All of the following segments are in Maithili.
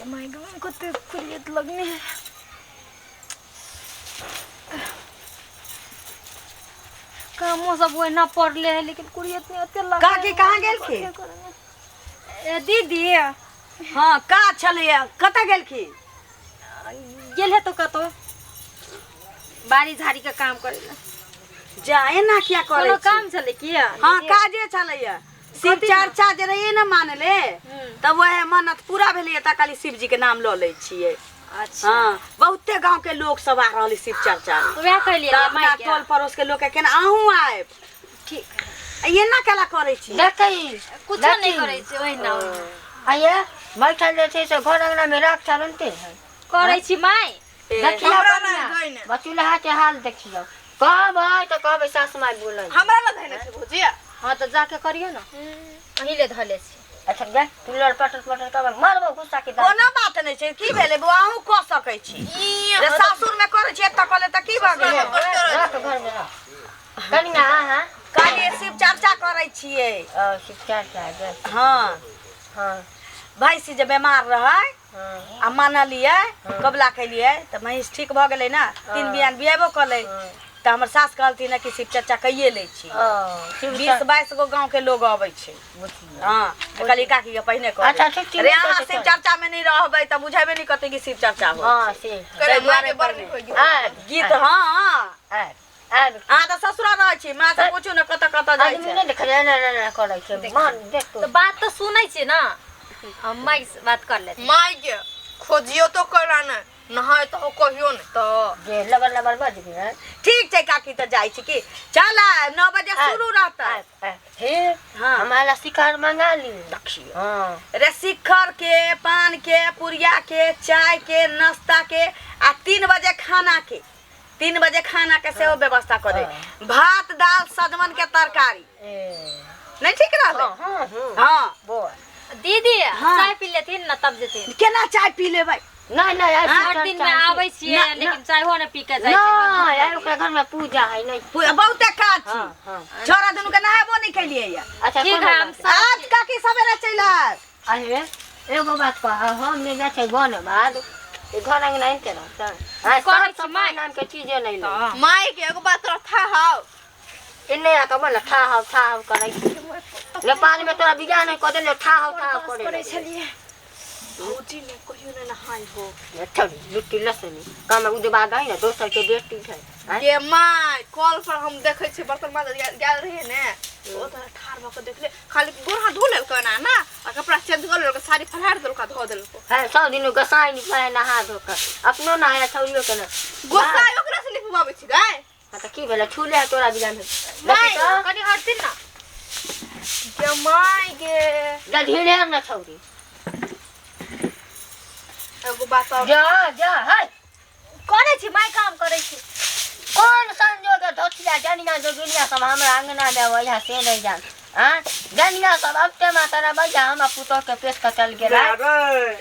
My गाँव कते कुरियत लगने है। कामो सब ओहिना पड़ले है लेकिन कुरियत नहीं ओते लगे। काकी कहाँ गेलखिन? ए दीदी। हाँ, का छलैया? कतऽ गेलखिन? गेल है तो कतौ बाड़ी झाड़ी के काम करे ला। जा एना किया करै कोनो छी? काम छलै किया? हाँ, काजे छलैया। शिव कथी ने? चर्चा जे रहियै ने मानले, तब वएह मन्नत पूरा भेलैया तऽ खाली शिव जी के नाम लऽ लै छियै। अच्छा। हाँ, बहुते गांव के लोग सब आ रहल शिव चर्चा में। वएह कहलियै तऽ अपना माय के। टोल पड़ोस के लोग के केना अहूँ आयब। ठीक। एना केला करै छी? देखै कुछो नहि करै छी, ओहिना आइए बैठल जे छै से घर अंगना में राख चलते है। करै छी माय। देखियौ हमरा कनिया, नहि धैने। बचुलहा के हाल देखियौ। कहबै तऽ कहबै सासु माय बोलै। हमरा लग धैने छै भौजी। हाँ तऽ जाके करियौ ने, अहीं ले धले छी। अच्छा गे, तू लड़ पटर पटर कहबै मारबौ गुस्सा के दाँत। कोनो बात नहि छै, की भेलै बौआ, अहूँ कऽ सकै छी। जे सासुर में करै छी एतऽ कऽ ले तऽ की भऽ गेलै? रख घर में रख। कनिया अहाँ कहलियै शिव चर्चा करै छियै। ओ शिव चर्चा गे। हाँ। हाँ। भैंसी जे बेमार रहै हाँ। आ मानलियै, कबुला केलियै तऽ महींस ठीक भऽ गेलै ने, 3 बियान बियाबो कऽ लै। तऽ हमर सास कहलथिन कि शिव चर्चा कैये लै छी। ओ, शिव 20-22 गो गाँव के लोग अबै छै। बुझलियै। हाँ, तऽ कहलियै काकी के पहिने कह। अच्छा, ठीक, ठीक, रे अहाँ ठीक, शिव ठीक। चर्चा में नहीं रहबै तऽ बुझेबे नहीं करतै कि शिव चर्चा हो। हाँ, से। ताहि दुआरे बड़ पहिने। नीक होइ गेल। आबि, गीत, हाँ। आबि, आबि। अहाँ तऽ ससुरा रहै छी, माँ से पूछू ने कतऽ कतऽ जाइ आदमी छै। नहि देखै एना एना एना करै छै। मान देख तऽ बात तऽ सुनै छी ने, हम माय से बात कर लेते। माय के खोजियो तो करा ने, नहाय तो कहियो ने तऽ जे लबर लबर बजबी है। ठीक छै काकी, तऽ जाइ छी की, चल आयब, 9 बजे आयब, शुरू रहतै। आयब, आयब। फिर हाँ। हमारा शिकार मंगा ली। देखियौ। हाँ। रे शिखर के, पान के, पुरिया के, चाय के, नाश्ता के आ 3 बजे खाना के, 3 बजे खाना के सेहो व्यवस्था कऽ दे। भात दाल सजमन के तरकारी। ए। नहीं ठीक रहलै? हाँ, हाँ, हाँ। हाँ। बोल। दीदी, हाँ। चाय पी लेथिन ने तब जेथिन। केना चाय पी लेबै? नहीं, नहीं, आइ हर दिन में आबै छियै ना, लेकिन चायो नहि पी के जाइ नहीं, छियै। आइ ओकरा घर में पूजा है नहीं। बहुते काज छी। हाँ, हाँ। छोरा दुनू के नहेबो नहीं केलियै या। अच्छा, ठीक कोनो है, हम बात सब आज काकी सवेरे चलि आयब। अरे, एगो बात कह, हम नहि जाइ छै बन बाद ई घर अंगना आनिते रहतै। आइ करै साफ छी सफाइ माय। नाम के चीजे नहि लै। माय के एगो बात तोरा था हौ। एने आके बोल ठा हौ, ठा हौ करै छी। नेपाल में तोरा बियाह नहि कऽ देले, ठा हौ, ठा हौ करै करै लगलै। छलियै। भौजी ने कहियो ने नहाय हो। अच्छा, लुट्टी लसनी। काम उदबा गई ने, दोसर के बेटी छै। आँय? गे my, कल पर हम देखै छियै बर्तन माजल गेल रहियै ने, ओ तऽ ठाढ़ भऽ कऽ देखले, खाली गोड़ हाथ धो लेलकै ना ना, आ कपड़ा चेंज कऽ लेलकै, साड़ी फलहारि देलकै, धो देलकै। है, सब दिन गोसाई निपाय नहा धो कऽ अपनो नहाय छौड़ियो के ने। गोसाई ओकरा से निपवाबै छी गै। हाँ, तऽ की भेलै? छूले है तोरा बियाह में। माय, देखी तऽ। कनि हटथिन ने। गे my गे। जा ढीढ़े ने छौड़ी। एगो बात और। जा, जा, है। करै छी माय, काम करै छी। कोन संजोग धोतिया जनिया जोगिनिया सब हमरा अंगना में अबैया से नहीं जान। आँ? जनिया सब अबते माता भैया हमरा पुतोह के पेट कटल गेल। रे,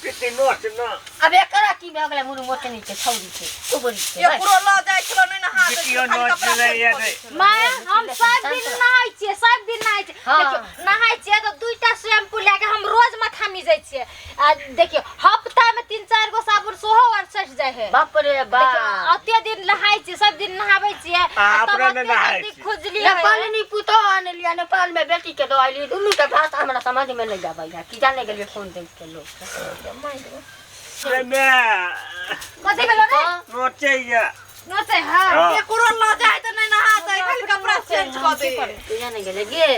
पिटी नोच न। अब एकरा की भऽ गेलै? मुरु मोटनी के छौड़ी छै, कुबरी छै। एकरो लऽ जाइ छलो नहि नहा दै बिटियो छलो, खाली नोच कपड़ा लै चेंज या कऽ दै रे। छलो। माय, हम सब दिन नहाय छियै, सब दिन नहाय छियै। हाँ। देखियौ, नहाय छियै तऽ 2टा शैम्पू लए के हम रोज माथा मिजै छियै। आ देखियौ, हफ्ता में 3-4 गो साबुन सेहो आर सटि जाइ है। बाप रे देखियौ, बाप। ओते दिन नहाय छियै, सब दिन नहाबै छियै, आ आ तब अपने ओते नहि नहाय जल्दी छियै। खुजली होइ है। नेपाल नी पुतोह आनलियै, नेपाल में बेटी के दऽ अयली। दुनू के भाषा हमरा समझ में नहीं आबैया, की जाने गेलियै कोन देश के लोग। रे my, कथी भेलो रे? नोचैया। नोचै है। हाँ। एकरो लऽ जाइ तऽ नहि नहातै, खाली कपड़ा चेंज कऽ दे। की जाने गेलै गे।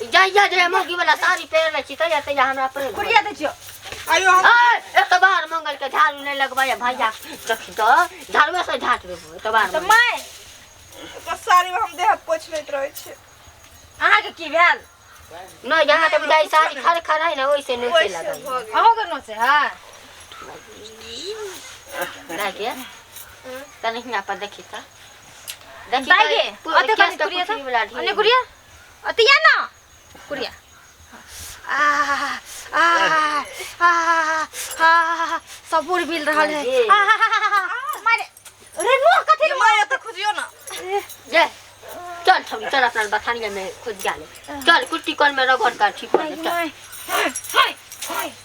जहिया जे मौगी वाला साड़ी पहिरले छी तहिया तहिया हमरा प्रेम भऽ कुड़िया दै छियौ। आइयो हम ऐ, एतबार मंगल के झाड़ू नहीं लगबैया भैया, देखी तऽ झाड़ुए से झाँट देबो एतबार तऽ मंगल। माय, ओकर साड़ी में हम देह हाथ पोछि लैत रहै छियै। अहाँके की भेल? नहि, जहाँ तऽ बुझाइ साड़ी खर खर है ने, ओइसे नोचे ओइसे लगल। भऽ गेल। अहूँके नोचै है? दाइ गे, तनि हियाँ पर देखी तऽ। देखी दाइ तऽ, गे, अते केश कनि के कुड़िया पुछरी तऽ, वाला ढेर। अने कुड़िया? अते या ना? कुड़िया। आ, आ, आ, आ, सबूर मिल रहल है। जी। आ, मारे। रे नो कथी गे my, एतऽ खोजियौ ना। जे, चल छौड़ी, चल अपना बथानिया में खोज जा ले। चल, कुट्टी कल में रगड़ कर ठीक कर ले, चल।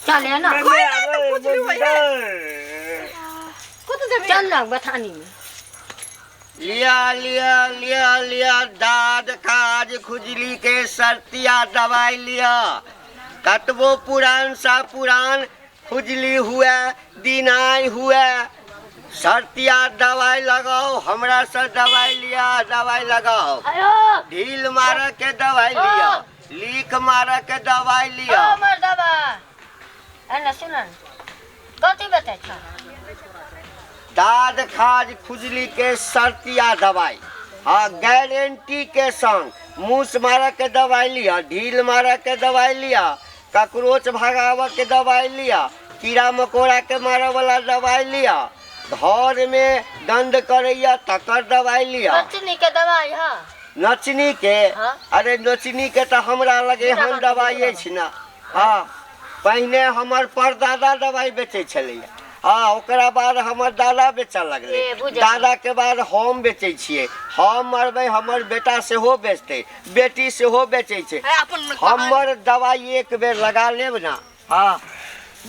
चल है ना? रे my, रे। खुजली होय है कत जेबी चल ना बथानी में लिया लिया लिया लिया दाद खाज खुजली के सर्तिया दवाई लिया। कतबो पुरान सा पुरान खुजली हुए दिनाई हुए सर्तिया दवाई लगाओ। हमरा से दवाई लिया दवाई लगाओ। अयो ढील मारे के दवाई लिया, लीक मारे के दवाई लिया। ओ मर्दबा एने सुन कथी बेचै छ? दाद खाज खुजली के सर्तिया दवाई, हाँ गारंटी के संग। मूस मारे के दवाई लिया, ढील मारे के दवाई लिया, कॉकरोच भगावे के दवाई लिया, कीड़ा मकोड़ा के मारे वाला दवाई लिया, घर में गंद करैया तकर दवाई लिया। नचनी के दवाई? हाँ नचनी के? हाँ। अरे नचनी के तो हमरा लगे हम दवाई अछि ना। हाँ पहिने हमर परदादा दवाई बेचै छलैया। हाँ ओकरा बाद हमर दादा बेचऽ लगलै, ए, बुझल। दादा के बाद हम बेचै छियै। हम मरबै हमर बेटा सेहो बेचतै, बेटी सेहो बेचै छै। है अपन हमर दवाई एक बेर लगा लेब ना, हाँ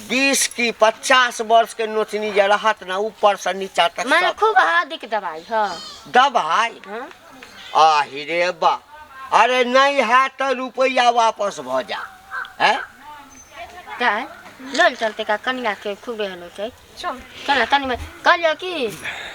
20 की 50 वर्ष के नोचनी जे रहत ना ऊपर से नीचा तक माने सब। खूब हादिक दवाई। हाँ दवाई हाँ आहि रे बा, अरे नहीं है तो रुपया वापस भ जा। हैं काय लोल चलते का कनिया के खूबे हलो छै। चल चल तनी में कहलियो कि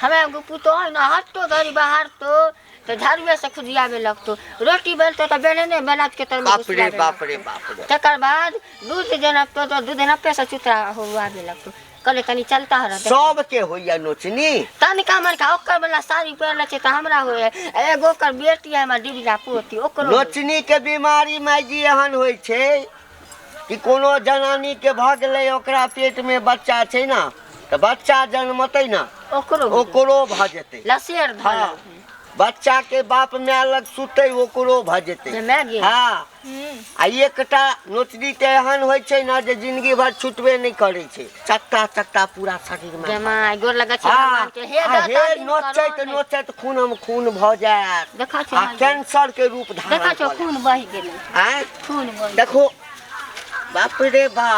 हमरा एगो पुतोह है ना हटतो घड़ी बाहर तो झाड़ुए से खुजियाबे लगतो, रोटी बेलतो तो बेने नहीं बेला के तर में बाप रे घुसियाबे बाप रे लगतो। बाप रे। तकर बाद दूध जनपतो तो दूध नपे से चुतरा हुआबे लगतो। कहले तनी चलता हर सबके होइया नोचनी। तनिका मनका ओकर वाला साड़ी पहिरले छै त हमरा होय, एगो ओकर बेटी है हमर डिबिया पोती ओकरो होय। नोचनी के बीमारी माय जी एहन होइ छै कि कोनो जनानी के भऽ गेलै ओकरा पेट में बच्चा छै ना तऽ बच्चा जन्मतै ना ओकरो होय। ओकरो भऽ जेतै। लसेर धल हाँ बच्चा के बाप माय लग सुतै ओकरो भऽ जेतै। जे माय गेल। हाँ आ एकटा नोचनी तऽ एहन होइ छै ना जे जिंदगी भर छुटबे नहि करै छै, चक्का चक्का पूरा शरीर में। जे माय गोर लगै छै हाँ भगवान के। हे आ दाता हे दिन नोचैत करो ने। नोचैत खून हम खून भऽ जायत देखा छौ आ माय। कैंसर के रूप धारण देखा छौ कऽ लेत। खून बहि गेलै। आँय खून बहि देखो बाप रे बा,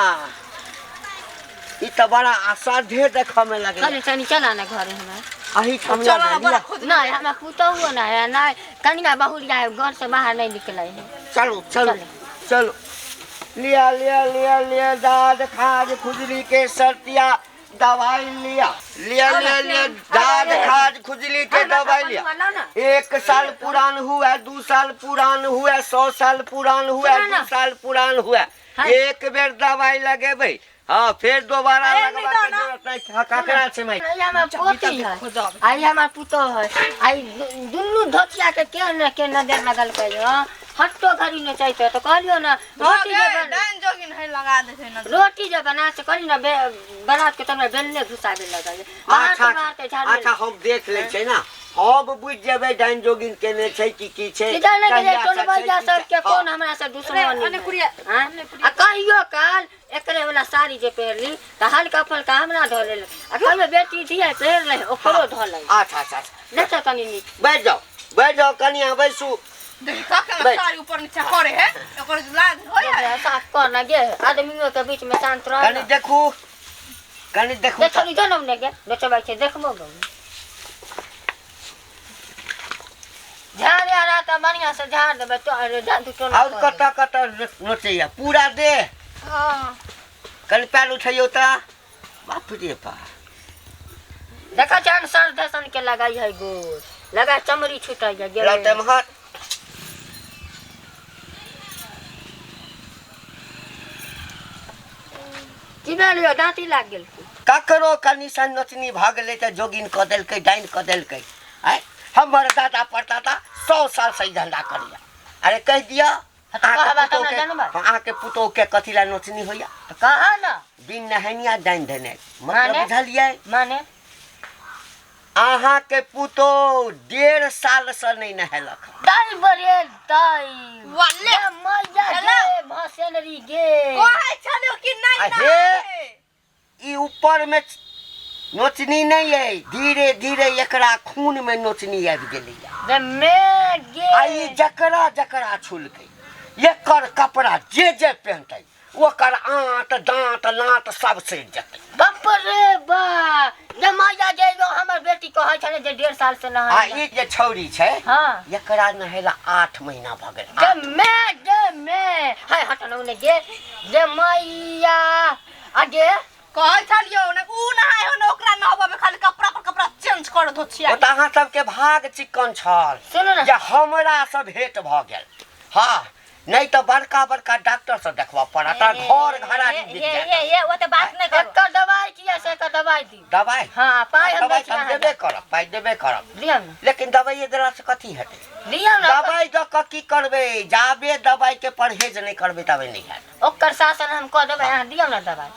ई तऽ बड़ा असाध्य देखऽ में लगै। कहली तनी चला ना घरे हमरा। अही ठाम चल ना बड़ा लिअ। खुद नहीं हमरा पुतोहुओ ना है नहीं कनिया बहुरिया है घर से बाहर नहीं निकले है। चलो चलो चलो। चलो लिया लिया लिया लिया दाद खाज खुजली के सर्तिया दवाई लिया लिया लिया लिया दाद खाज खुजली के दवाई लिया। 1 साल पुरान हुआ, 2 साल पुरान हुआ, 100 साल पुरान हुआ, 2 साल पुरान हुआ, एक बेर दवाई लगेबै हाँ फिर दोबारा लगवा के जरूरत नहीं। ककरा छै माय? आई हमर पोती है आई हमर पुतोह है आई दुनू धोतिया के के न के नजर लगल के हट्टो घड़ी न चाहिए तो कहलियो ना रोटी जे बन डाइन जोगिन है लगा दे छै ना रोटी जे बना से कहली ना बना के तमे बेलने घुसाबे लगल बाहर अच्छा से बाहर के झाड़ू अच्छा हम देख लै छै ना, हम बुझि जेबै डाइन जोगिन केने छै कि की छै। सीधा नहि गेलै कहिया से टोलबैया छै, की सबके छै। कौन हमरा से दुश्मनी अने कुड़िया हाँ? आ कहियो काल एकरे वाला साड़ी जे पहिरली तऽ हल्का फल्का हमरा धऽ लेल आ कहियो बेटी धिया पहिर ले ओकरो धऽ ले। अच्छा अच्छा अच्छा देखो तनी नीक। बैठ जाओ बैठ जाओ कनिया बैसू। देखी कखन बैठ। साड़ी ऊपर नीचा करे है ओकर लाज होय है। साफ कर ना गे आदमियों के बीच में शांत रह। कनी देखू कनी देखू। देखो नी जनम ने गे बेचबै छै देखबो गो झाड़ आ रहा तऽ बढ़िया से झाड़ देबै तो अरे झाड़ दू टोना और कतऽ कतऽ नोचैया पूरा देह। हां कनी पैर उठैयौ तऽ बाप रे बा। देखा छन सर दसन के लगाई है गोर लगा चमड़ी छूटै है गे। लौटे महर की भेल यौ दाँती लाग गेल की? ककरो कनी सन नोचनी भऽ गेलै तऽ जोगिन कऽ देलकै डाइन कऽ देलकै। आँय हमर दादा परदादा 100 साल से ई धंधा करैया। अरे कहि दिअ अहाँके पुतोह के कथी ला नोचनी होइया? कहा ना बिन नहनिया डाइन धेने मतलब बुझलियै? माने अहाँके पुतोह 1.5 साल से नहि नहेलक। दाई बरे दाई वाले मैया गे भसेनरी गे कहै छलियो कि नहीं हे ई ऊपर में नोचनी नहीं है, धीरे धीरे एकरा खून में नोचनी आबि गेलैया। गे आ ई जकरा जकरा छुलकै एकर कपड़ा जे जे पहनतै ओकर आँत दाँत लाँत सब सड़ि जेतै। बाप रे बा, जे मैया जे एगो हमर बेटी कहै छलै जे 1.5 साल से आ नहाय। ई जे छौरी छै, हाँ, एकरा नहेला 8 महीना भऽ गेल। जे 8। मैं जे मैं हाय हट न जे जे मैया आ जे कहै छलियौ ने उ नहाय हो ने ओकरा नहबे, खाली कपड़ा पर कपड़ा चेंज कर दो छिया। ओ तऽ अहाँ सबके भाग चिक्कन छल सुनू ने जे हमरा से भेंट भऽ गेल। हाँ, नहीं तऽ बड़का बड़का डॉक्टर से देखबऽ पड़त आ घर घरारी बिक ये जायत। ये ये ओते बात नहीं करू। एकर दवाई किया से एकर दवाई दी। दवाई? हाँ, पाइ हम दवाई दै छी हम अहाँके। देबे करब, पाइ देबे करब, दियौ ने। लेकिन दवाइए देला से कथी हेतै? दियौ ने। दवाई दऽ कऽ की करबै? जाबे दवाई के परहेज नहि करबै तबे नहि हैत। ओकर शासन हम कऽ देबै, अहाँ दियौ ने दवाई।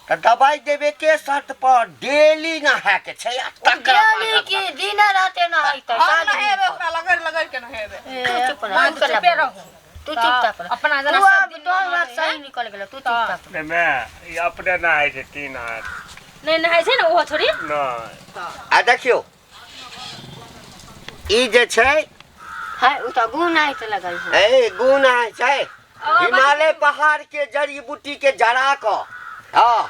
तऽ दवाई देबे के शर्त पर डेली नहाय के छै आ तकरा बाद डेली की दिने राते नहाइतै? हम साँझ नहेबै ओकरा लगड़ लगड़ के नहेबै। तू चुप रह, तू चुपे रहू। तू चुपचाप रह। अपना जना तू सब आब दिन तोहर बात नहाबै सही है। निकल गेलो, तू चुपचाप रह। नहि माय, ई अपने नहाय छै 3 हाथ। नहीं नहाय छै ने ओहो छोरी? नहि। आ देखियौ ई जे छै, है उ तऽ गुण आइ लगल है। ए गुण है छै हिमालय पहाड़ के जड़ी बूटी के जरा कऽ, हाँ,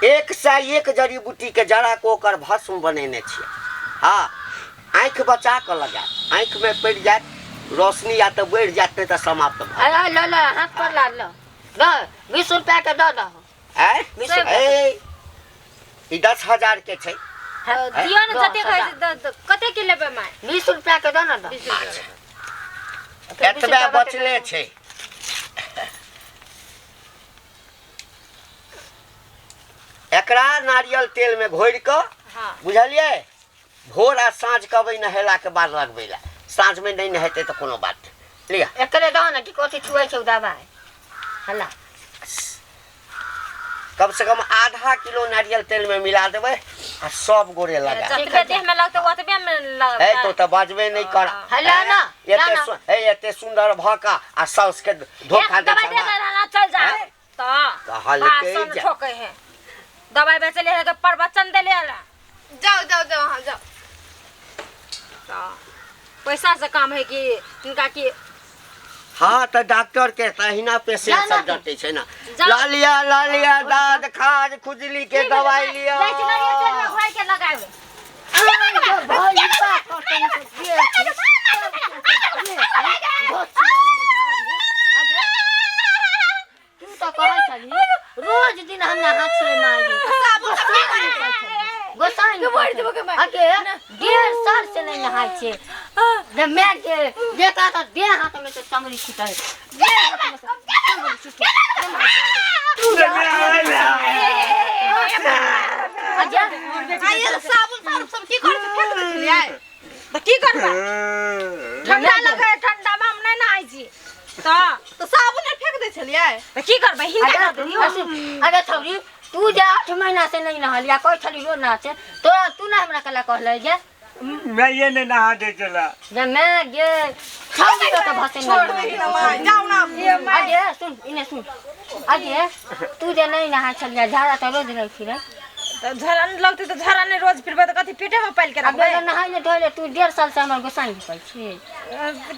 101 जड़ी बूटी के जरा कऽ ओकर भस्म बनेने छियै। हाँ, आँखि बचा कऽ लगायत, आँखिमे पड़ि जायत रोशनी या तऽ बढ़ि जायत, नहि तऽ समाप्त भऽ जायत। अरे ल ल हाथ पर ला ल दऽ, 20 रुपया के दऽ दहो। आँय? 20 रुपया। ए, ई 10,000 के छै। दियौ ने दस जते कहै हजार। छै, कते के लेबै माय? 20 रुपया के दऽ ने दऽ। एतबे बचले छै। एकरा नारियल तेल में घोरि कऽ, हाँ, बुझलियै, भोर आ साँझ कहबै नहेला के बाद लगबै लए। साँझ में नहि नहेतै तऽ कोनो बात नहि। लिअ। एकरे दऽ ने कि कथी छुए छै उ दवाई हल्ला। कम से कम आधा किलो नारियल तेल में मिला देबै आ सब गोरे लगा। जतबे देह में लगतै ओतबे में ए लगतै। तो तऽ बजबे नहि कर। हल्ला ना, एते ना। हे एते सुंदर भऽ कऽ आ साउस के धोखा एक दै दवाई दे छै। दे चल जा। हैं? तऽ कहलकै भाषण जे- ठोकै है, दवाई बेचले है के प्रवचन देले है। जाओ जाओ जाओ, अहाँ जाओ। तऽ पैसा से काम है कि हिनका की? हाँ, तऽ डॉक्टर के तहिना पेशेंट जा ना। सब डटै छै ने। जा। ला लिया, ला लिया, दाद खाज खुजली के दवाई लिया। जाइ छी नारियल तेल में घोरि के लगाबै। तू तऽ कहै छली रोज दिन हमरा हाथ से मारी। गोसाई अगे 1.5 साल से नहीं नहाय छै जे मैं के देखा तऽ देह हाथ में से चमड़ी छूटल, देह हाथ में से चमड़ी छूटल। अगे आइए साबुन साबुन सब की करै छै? फेंक दै छलियै। तऽ की करबै, ठंडा लगे है, ठंडा में हम नहीं नहाय छी तऽ। तऽ साबुन आर फेंक दै छलियै। तऽ की करबै, हिनका दऽ दियौ। अरे छौरी, तू जे 8 महीना से नहीं नहलिया, कहै छली रोज नहा छै तोरा, तू ना हमरा कला कहले जे माये नहि नहा दै छला। जे मैं जे छौरी के तऽ भसे छोड़ दही ना माय, जाओ ना। अगे सुन, इने सुन, अगे तू जे नहीं नहा छलिया, झाड़ा तऽ रोज रहै छी रे। तऽ झरन लगतै तऽ झरन नहि रोज फिरबै तऽ कथी पेटे में पालि के अब रखबै? नहाय नहि धोले तू 1.5 साल से हमर गोसाई निकल छी।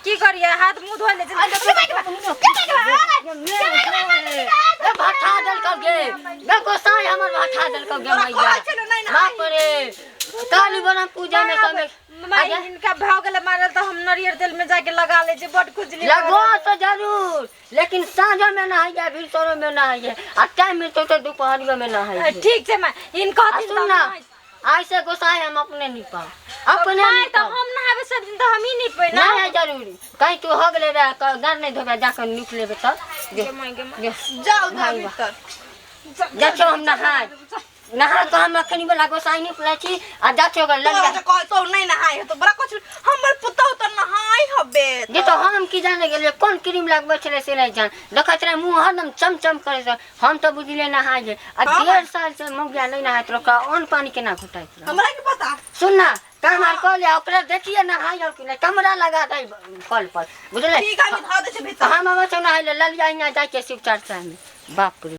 की करियै, हाथ मुँह धो ले छै। ए भट्ठा देलकौ गे, गे गोसाई हमर भट्ठा देलकौ गे मैया। कहै छलै नहि नहाय। बाप रे, काली बरम पूजा में समय माय, हिनका भऽ गेलै मारल तऽ हम नारियल तेल में जाके लगा लै छी, बड खुजली। लगो तो जरूर, लेकिन साँझो में नहाइए, भिनसरो में नहाइए आ टाइम मिलतो तो दोपहरियो में नहाइए। ठीक छै माय, हिनका आ सुन ना, आइ से गोसाई हम अपने निपब, अपने माय तऽ निपब। हम नहाबै सब दिन तऽ हमही निपबै ना। नहीं है जरूरी, कहीं तू हो गेले रहे गार नहीं धोबे, जाकर निप लेबे तब गे माय, गे माय। गे। जाओ जाओ भाई भीतर। जाछो हम नहाय नहा कऽ हम अखनी वाला गोसाई निपलै छी आ जाछो ओकर तोरा लड़का जे कहै तो नहीं नहाय है तो बड़ा कुछ हमर पुतहु तऽ नहाय हबे। जे तो हम की जाने गेलियै कोन क्रीम लगबै छलै से नहि जान, देखैत रहे मुँह हरदम चमचम करै छै, हम तऽ बुझलियै नहाय जे आ 1.5 साल से मौगिया नहि नहाइत रह, ओकरा अन्न पानी केना घोटाइत रह? हमरा की पता। सुन ना, काम आर कऽ ले, ओकरा देखिए नहाय और कि नहि, कमरा लगा दै कल पर, बुझलै? ठीक है, हम धऽ दै छियै भीतर। हम अबै छौ नहाय लए, ललिया हियाँ जाइ छियै शिव चर्चा में। बाप रे।